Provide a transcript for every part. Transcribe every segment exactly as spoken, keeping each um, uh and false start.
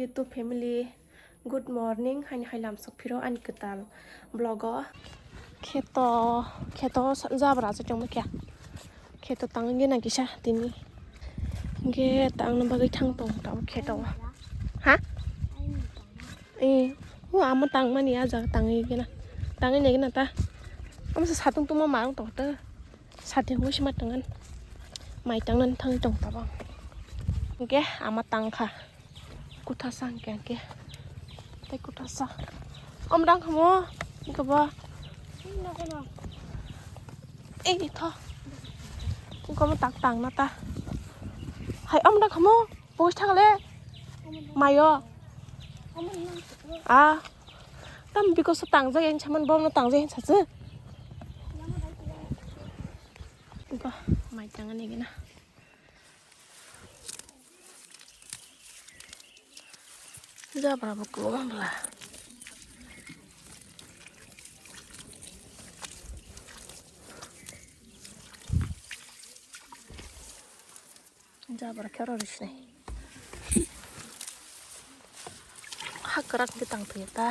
YouTube family, good morning. Haini hai lamsok phiro ani kwtal vlog o. Kheto, kheto sa-, jabra se tongma khe. Kheto tangwi gena kisa tini. Ge tangna bagwi thang tong tao kheto. Ha? Eh, o ama tangmani a jaga tangwi gena. Tangwi nai gena ta. Ama sa satung tungma marung tong ta. Satung wi sima tangan. Mai tangnan thang tong tabo. Ge ama tangkha. Kuthasa hwnkhe hwnkhe. Tei kuthasa. Om rang hamo. Hwnkhe bo. Ei tho. Hwnkhe omo tak tang na ta. Hai om rang hamo. Pogis thang le. Mayo. Ah. Tam biko so tang jai yang chaman bom no tang jai yang chachu. Hwnkhe mai tang ani gina. Jabra bo kwbangma bwla. Jabra khe oro rw sinai. Ha kwrak khe tang thwi ta.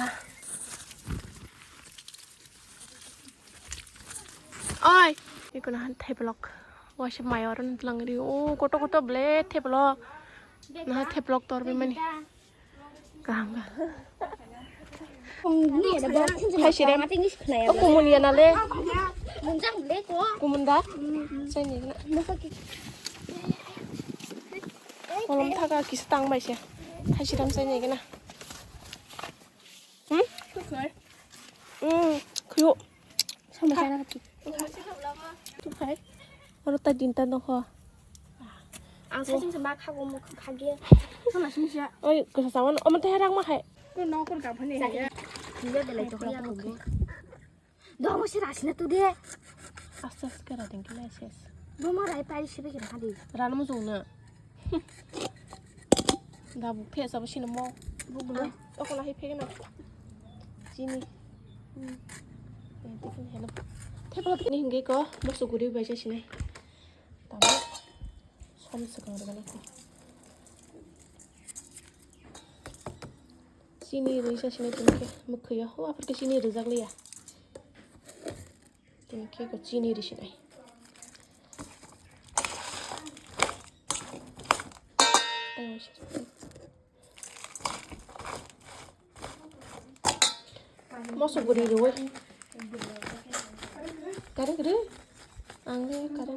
Oi, iko nahan theblok. Waisa mai oro nang ri. O koto koto ble theblok. Naha theblok tor bimani. Kaham kaham. Hai sirem. O kumun ya nale. Kumun da? Sai ni na. Kolom thaga kisa tang bai se. Hai sirem sai ni na. Hmm? Hmm, khuyo. Sama sana kati. Tukhai. Oro ta dinta nokho. Ang saichung se ma khago mo khage. Sana sini sia. Oi, kasa sawan omo te herang ma khai. Ko nokor ka phani. Sake. Dia belai to ya ko. Domo se rasina tu de. Aste aste kara ding kila ses. Domo rai pai sibe kira hadi. Rano mo jong na. Dabu phe sabo sini mo. Bugulo. Okona hai phege na. Chini. Hmm. Eh, tikin hello. Theplo tikin hinge ko moso guri bai sa sinai. Tamo. Som swkang rwgani. Chini rwi sa sinai tini khe mwkhwiyo. Ho, aphuru khe chini rwjak liya. Tini khe ko chini rwi sinai. Moso guri rwi. Kare kare. Ang le kare.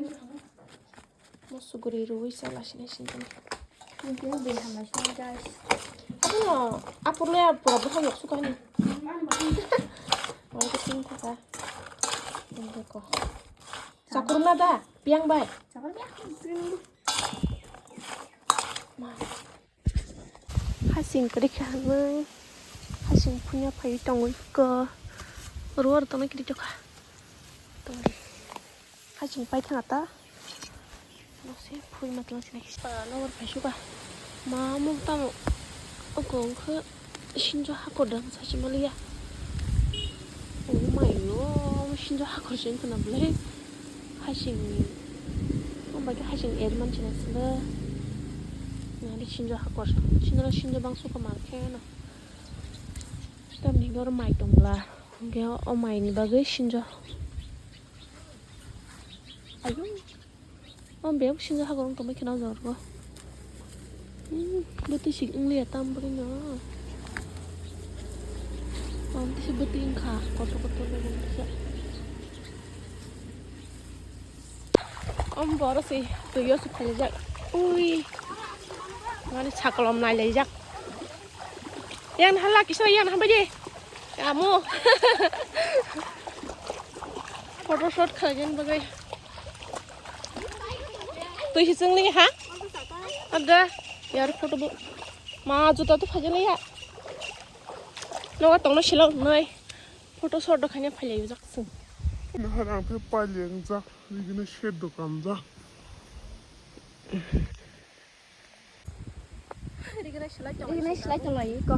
Moso guri rwi sa la sinai sini. Mungkin lebih sama sih, guys. Ano, apur le apur, apur hanyok sukani. Mau ke sini kok, ah. Ini kok. Cakur na da, piang bai. Cakur piang. Ma. Hasing kari khanai. Hasing punya pai tongwi ko. Ruar tona kiri joka. Tongri. Hasing pai thang ata. Nose phui matlang sini kisa. Nowar pai suka. Ma mo tamo. Oko ongkha. Sinjo hakor dang sachi maliya. Oh my god, sinjo hakor sing khna ble. Hasing ni. Ombai khe hasing er man china sila. Nari sinjo hakor. Sinjo sinjo bang suka mar khe na. Tam ni gor mai tongla. Ge o mai ni bagwi sinjo. Ayo. O bebak sinjo hakor wng tongma kheno jorgo. Hmm, bwtwi sik wng liya tam bwrwi no. Tamo tisa bwtwi wngkha kotor kotor bai tisa. Om boro se twi o se phalijak. Ui. Mani sakolom nailaijak. Yang hala kisa yang hambai de. Kamu. Photo shoot khlaijani bagwi. Twi se chwngli ha? Ada, yar photo bo. Ma juta to phajali ya. Nogo tongno silo noi. Photo shoot do khanya phajali jak sung. Nahar ang phe pali ang jak, rigina shed do kam jak. Rigina silai tong lai ko.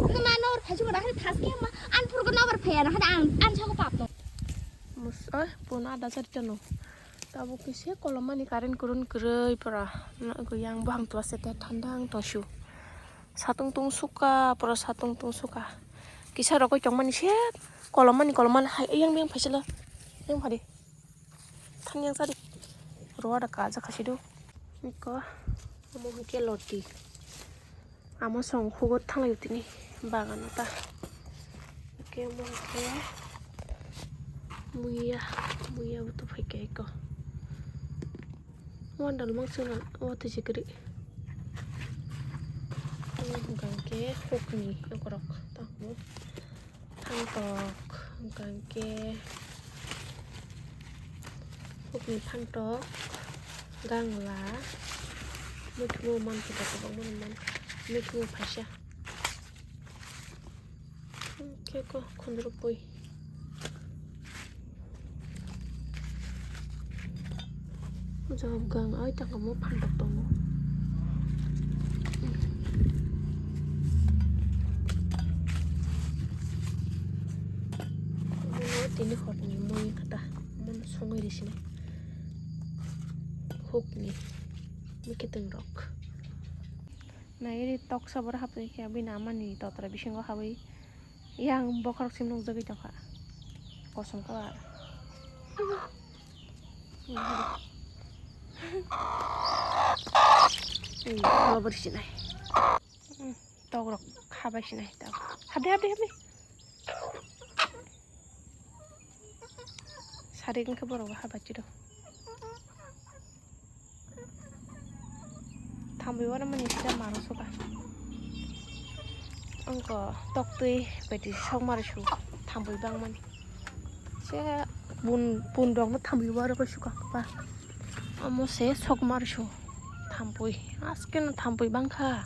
Nang na nor phai suka dah thas ke ma an phur ko nabar phai na hada an an sa ko pap no. Mus oi puna ada sar tono. Tabo kise kolomani current kurun kurui pora. Na go yang bo hang twa sete thanda ang tosu. Satung tung suka, pura satung tung suka. Kisa rogoi tongmani se kolomani kolomani hai yang yang phaisala. Yang phadi. Thang yang sadi. Roa da kaja khasidu. Iko. Amo hwnkhe loti. Amo song hugo thanglai tini bagano ta. Iko amo hwnkhe muya, muya butu phaikha iko. Wandal mang swnam o twi chikri. Hwnkhe hukni okorok tamo. Phantok, hwnkhe hukni phantok, gangla, muikhumu mankhe da kwbangma mankha, muikhumu phaisa. Hwnkhe ko khundrupui. Jawab gang ai tangkamo phantok tongo. Omo tini horni mui kata, omo songwi risinai. Hukni mui kiting rok. Nai ri toksa boro hapjai khe bini amani totra bisingo habwi yang bokhorok sim nukjagwi tongkha. Kosom kalar. Ei, holo bwrwi sinai. Tok rok khabai sinai tok. Habdi, habdi, habdi. Sarik wngkhe borok bo habachiro. Thambwi uanamani sida maro soba. Wngkha toktwi beti sokmari su thambwi bangmani. Se pun, pun rokno thambwi uarokhe sukha kha. Omo se sokmari su thambwi. Askeno thambwi bangkha.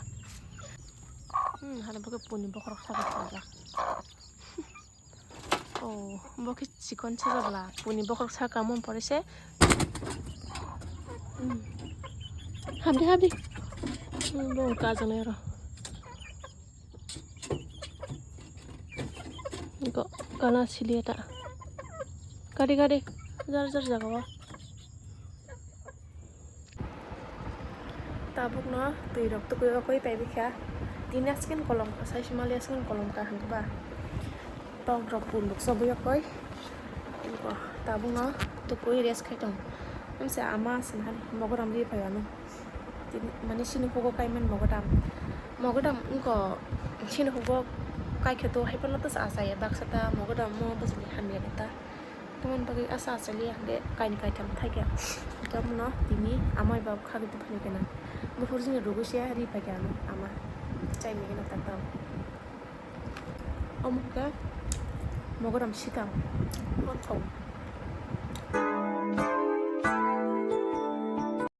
Hmm, hano bokhe puni bokhorok sakha thambla. Oh, bo khe chikon sajabla. Puni bokhorok saka mon pore se. Hmm. Habdi, habdi. Hmm, bo kajaknai oro. Go, gana siliya ta. Gari, gari. Jar, jar jaga o. Tabukno twi rok tukui o koi paibi kha. Tini askin kolom ka, sai sima le askin kolom ka hwnkhe ba. Tok rok punduk so bui o koi. Tabukno tukui rest khai tong. Amsa ama sin han mogodam ri phai ano. Tini mane sini hugo kai man mogodam. Mogodam wngko sini hugo kai khe to hai phano to sa sa ya baksa ta mogodam mo bujli hamya ta. Tamoni bagwi asa achaliya hwnkhe kaini kaitham thaikha. Hwnkhe abono tini amai bab khagwi tongphani khe na. Buphuru chini rwgwi se ri phaikha ano ama chaimani khe na taktao. Omo hwnkhe mogodam sikang. Bothong